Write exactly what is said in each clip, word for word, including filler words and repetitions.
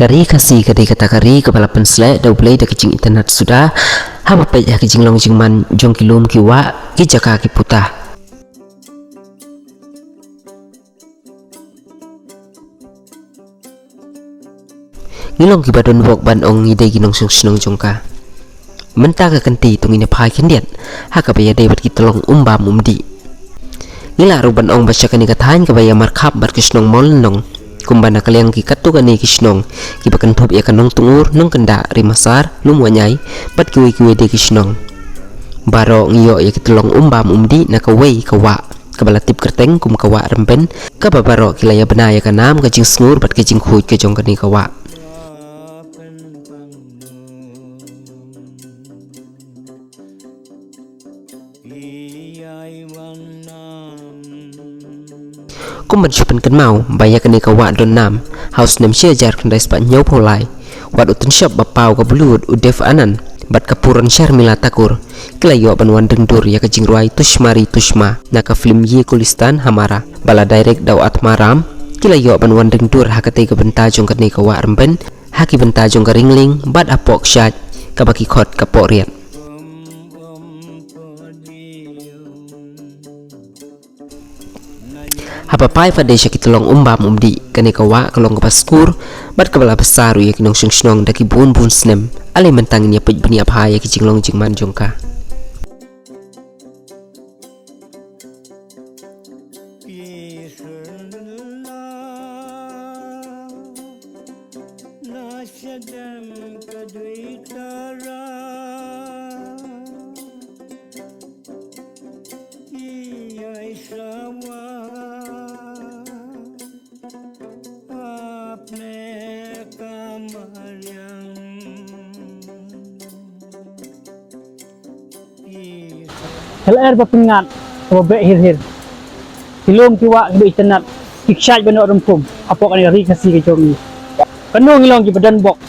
Ka ri Khasi ka dei kata ka ri kaba la pynsleh da U Blei da ka jingitynnad suda, haba peit ha ka jinglong jingman jong ki lum ki wah, ki jaka ki puta. Ngi long kiba don bok ban ong ngi dei ki nongshong shnong jong ka. Mynta ka kynti to ngin ïa phai khyndiat ha kaba ïadei bad ki tyllong um bam um dih. Ngi lah ruh ban ong ba sha kane ka thaiñ kaba ïa markhap bad ka shnong Mawlynnong, kumba na ka liang ki katto katne ki shnong kiba kynthup ïa ka Nongtngur, Nongkyndah, Rimasar, Lumwanyai bad kiwei kiwei de ki shnong, baroh ngi ïoh ïa ki tyllong um bam um dih na kawei ka wah kaba la tip kyrteng kum ka Wah Rymben, kaba baroh ki la ïa bna ïa ka nam ka jingsngur bad ka jingkhuid ka jong kane ka wah. Kum ban shu pynkynmaw ba ïa kane ka wah don nam ha u snem shi hajar khyndai spah hynñiewphew lai, wat u tynshop ba paw ka Bollywood u Dev Anand bad ka puran Sharmila Tagore ki la ïoh ban wan ring dur ïa ka jingrwai Tushmari Tushma na ka film Ye Gulistan Hamara ba la direct da u Atmaram. Ki la ïoh ban wan ring dur ha katei ka bynta jong kane ka Wah Rymben ha ki bynta jong ka ringling bad hapoh kshaid kaba ki khot ka Pohriat. Haba phai pat de sha ki tyllong um bam um dih, kane ka wah ka long kaba skur bad kaba la bsa ruh ïa ki nongshong shnong da ki bun bun snem. Ale mynta ngin ïa peit bniah bha ïa ki jinglong jingman jong ka. Ka lyer ba pyngngad kaba beh hir hir, ki lum ki wah kiba itynnad, ki kshaid ba noh rympum hapoh kane ka ri Khasi ka jong ngi. Kano ngi long kiba don bok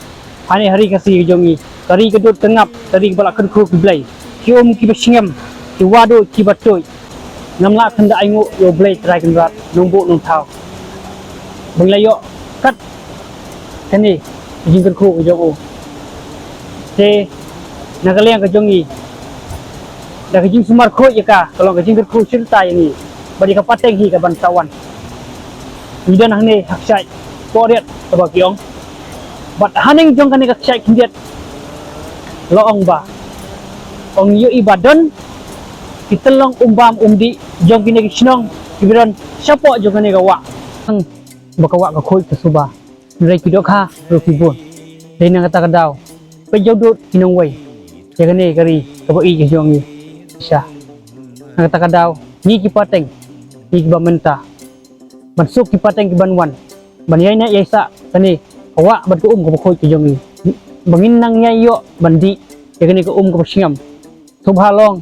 hane ha ri Khasi ka jong ngi, ka ri ka dud ka ngap, ka ri kaba la kyrkhu ki blei, ki um kiba sngem, ki wah duh kiba tuid. Ngam lah khynda ainguh ïa U Blei Trai Kynrad Nongbuh Nongthaw ba ngi la ïoh kat kane ka jingkyrkhu ka jong u. Te na ka liang ka jong ngi, da ka jingsumar khuid ïa ka, ka long ka jingkyrkhu shirta ïa ngi bad ïa ka pateng hi kaban sa wan. Ngi don hangne ha kshaid Pohriat kaba ki ong. Bad haneng jong kane ka kshaid khyndiat la ong ba ong ïohi ba don ki tyllong um bam um dih jong kine ki shnong kiba don shapoh jong kane ka wah. Ba ka wah ka khuid ka suba, hynrei ki dohkha ruh ki bun. Dei na kata ka daw peit jaw dud ki nongwei ïa kane ka ri kaba ïeit ka jong ngi. Sha na kata ka daw ngi ki pateng, ngi kiba mynta ban suk ki pateng kiban wan ban ïai neh ïai sah kane ka wah bad ka um kaba khuid ka jong ngi, ba ngin nang ïai ïoh ban dih ïa kane ka um kaba sngem. Sngewbha long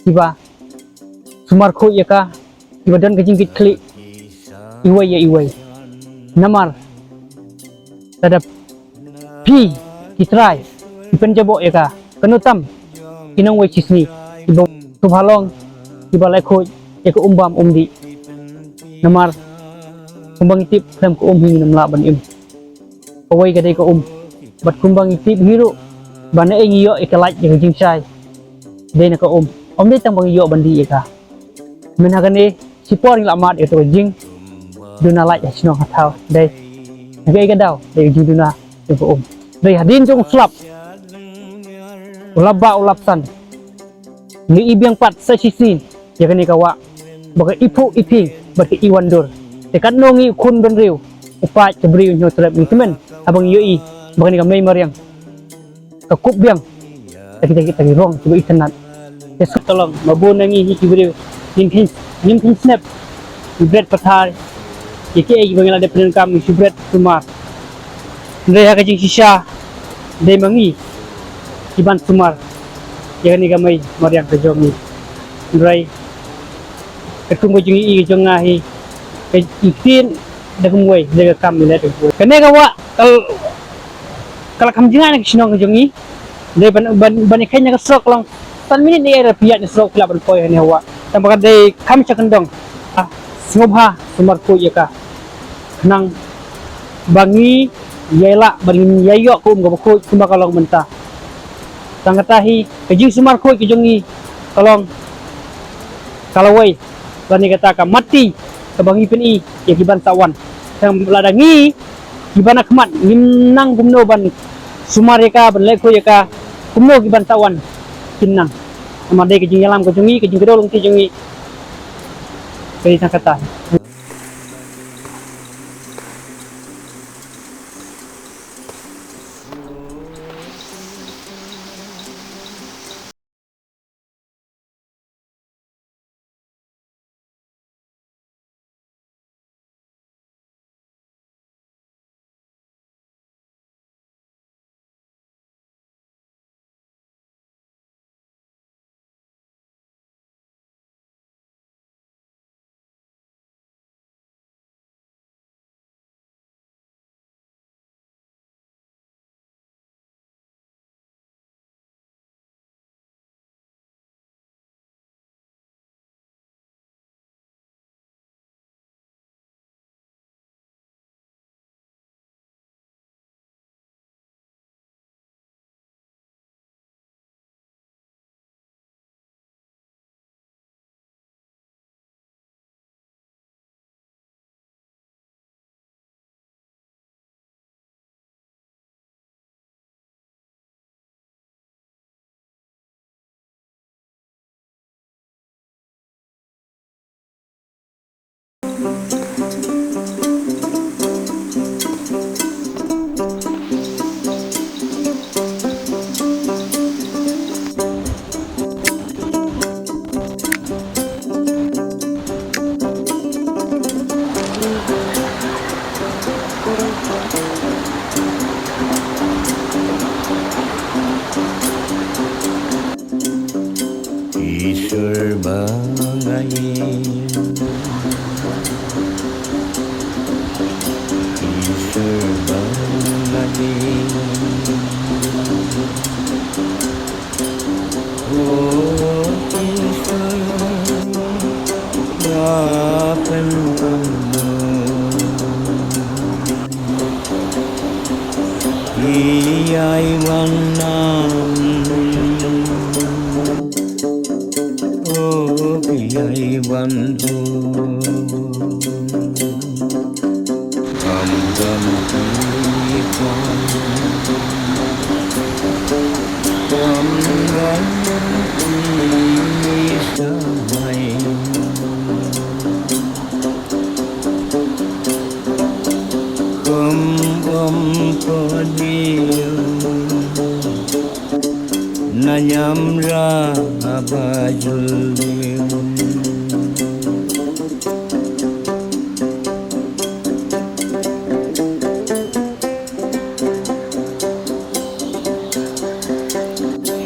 kiba sumar khuid ïa ka, kiba don ka jingkitkhlieh iwei ïa iwei. Namar lada phi ki trai ki pynjaboh ïa ka, kano tam ki nongwei shisngi kiba, sngewbha long kiba leh khuid ïa ka um bam um dih. Namar kumba ngi tip, khlem ka um hi ngin ym lah ban im. Kawei ka dei ka um. Bad kumba ngi tip hi ruh ba naei ngi ïoh ïa ka lait ïa ka jingshai, dei na ka um. Ym dei tang ba ngi ïoh ban dih ïa ka. Mynta kane shipor ngi la mad ïa ka jingduna lait ha shnong ha thaw, dei na kaei ka daw, dei ka jingduna ïa ka um. Dei hadien jong u slap u la bah u la psan, ngi i biang pat sa shisien ïa kane ka wah ba ka i phuh i phieng bad ka i wandur. Te katno ngi u khun bynriew, u paid ka briew Hynñiewtrep, ngi tymmen haba ngi ïohi ba kane ka mei mariang ka kup biang da kita kita ki rong kiba itynnad. Te suk tolong ma bun na ngi hi ki briew ngim kheiñ, ngim kheiñ snep. Ngi bret pathar ïa kiei kiba ngi la dep pyndonkam, ngi shu bret sumar. Hynrei ha ka jingshisha dei ma ngi kiban sumar ïa kane ka mei mariang ka jong ngi. Hynrei katkum ka jingïohi ka jong nga hi, ka i ktien da kumwei, da ka kam i leh da kumwei. Kane ka wah ka, ka la kham jngai na ka shnong ka jong ngi. Dei ban, ban, ban ïakheiñ na ka surok ka long san minit ïa, ïa phi ïaid na surok phi lah ban poi hangne ha wah. Tang ba ka dei kham sha kyndong. Ah, sngewbha sumar khuid ïa ka, khnang ba ngi ïa lah ban ngin ïa ïoh ka um kaba khuid kumba ka long mynta. Tang kata hi ka jingsumar khuid ka jong ngi ka long ka lawei ban ïa kata ka mati kaba ngi pyni ïa ki ban sa wan. Tang lada ngi ki ban akhmat ngim nang kumno ban sumar ïa ka ban leh khuid ïa ka, kumno ki ban sa wan kin nang. Namar dei ka jingïalam ka jong ngi, ka jingkdew lynti jong ngi. Ka dei tang kata. Ishwar ba nga ïeit, Ishwar ba nga ïeit. O Ishwar, ba pynpang Ïai wan nam, o ïai wan tu. Kam kam ki kam, kam kam ki samai. Kum kum ko diu na nyam ra ba jul diu.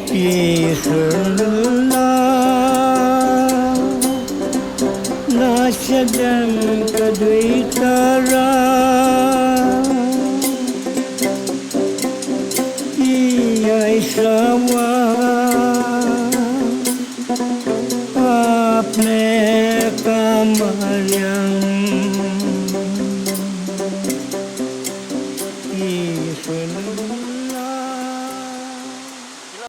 Ki syrna na shadem ka dui tara. Ki ai sa